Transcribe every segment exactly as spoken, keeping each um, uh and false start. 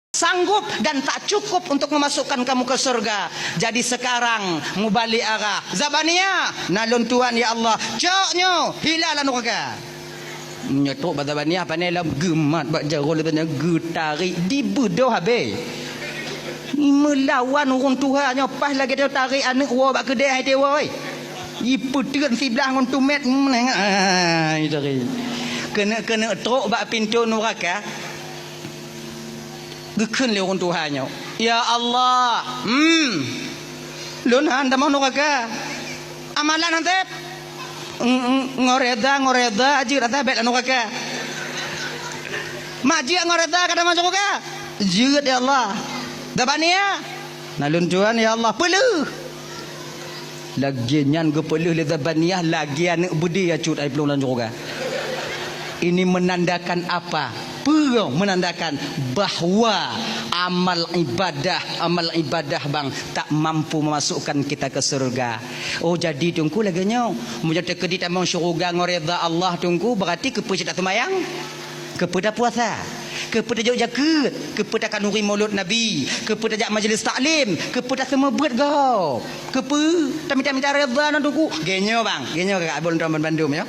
sanggup dan tak cukup untuk memasukkan kamu ke surga. Jadi sekarang mubalik arah. Zabaniah, na lôn tuan ya Allah, cok nyoe, hila lam nuraka. Nyoe trok bak Zabaniah, pane lom geumat bak jaroe lé tanya, geutarek, dibeudôh habéh. Meulawan ureuëng tuha nyoe, pas lagée nyoe tarek aneuëk woe bak keudée hai teuwoe. Jipeuteun siblah ngon tumét, ah, tarek. Keuneuk-keuneuk trok bak pintoe nuraka. Geukheun lé ureuëng tuha nyoe, "Ya Allah, hmm, lôn han tamong nuraka. Amalan han sép. Ng-, ng-, ngon reda, ngon reda jeuet rasa bèk lam nuraka. Mak jeuet ngon reda ka tamong nuraka?" "Jeuet, ya Allah." "Zabaniah?" "Na lôn tuan, ya Allah." "Peuleueh." Lagée nyan geupeuleueh lé Zabaniah lagée aneuëk beudé ya cut ai plueng lam syeuruga. Ini menandakan apa? Peue menandakan bahwa amal ibadah, amal ibadah bang tak mampu memasukkan kita ke surga. Oh, jadi Teungku lagée nyoe, meunyoe teukeudi tamong syeuruga ngon reda Allah Teungku, berarti keupeue cit taseumayang? Keupeue tapuasa? Keupeue tajok jakeuet? Keupeue takhanuri Maulud Nabi? Keupeue tajak majlis taklim? Keupeue taseumeubeuet gob? Keupeue tamita-mita reda ngon Teungku? Geunyoe bang, geunyoe kakak abon tuan bandum nyoe.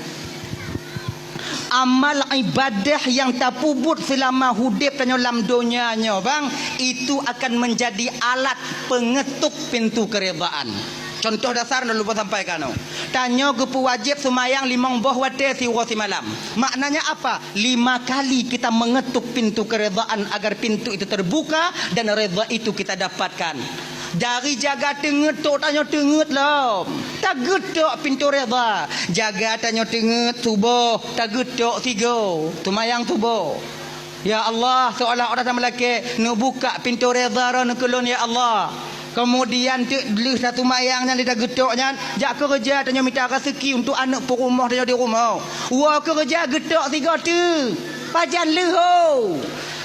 Amal ibadah nyang tapeubuet seulama udeb tanyoe lam donya nyoe bang, itu akan menjadi alat pengetuk pintu keredaan. Contoh dasar na lôn sampaikan nyoe. Tanyoe geupeuwajéb seumayang limong boh watée siuroe simalam. Maknanya apa? Lima kali kita mengetuk pintu keredaan agar pintu itu terbuka dan reda itu kita dapatkan. Dari jaga teungeut tok tanyoe teungeut lom. Tageutok pintu reda. Jaga tanyoe teungeut suboh, tageutok sigoe. Seumayang suboh. Ya Allah, seolah-olah tameulakée, neubuka pintoe reda droeneuh keu lôn, ya Allah. Keumudian teuk lheueh taseumayang nyan lé tageutok nyan, jak keureuja tanyoe mita raseuki untuk aneuëk peurumoh tanyoe di rumoh. Woe keureuja geutok sigoe teuk. Pajan leuho.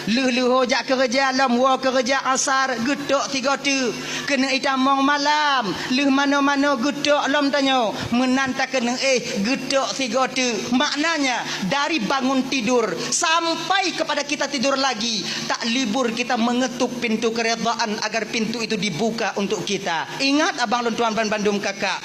Lheueh leuho jak keureuja lom woe keureuja asar geutok sigoe teuk. Keuneuk itamong malam, lheueh manoe-manoe geutok lom tanyoe, meunan takeuneuk éh geutok sigoe teuk. Maknanya, dari bangun tidur sampai kepada kita tidur lagi, tak libur kita mengetuk pintu keredaan agar pintu itu dibuka untuk kita. Ingat abang lôn tuan ban bandum kakak,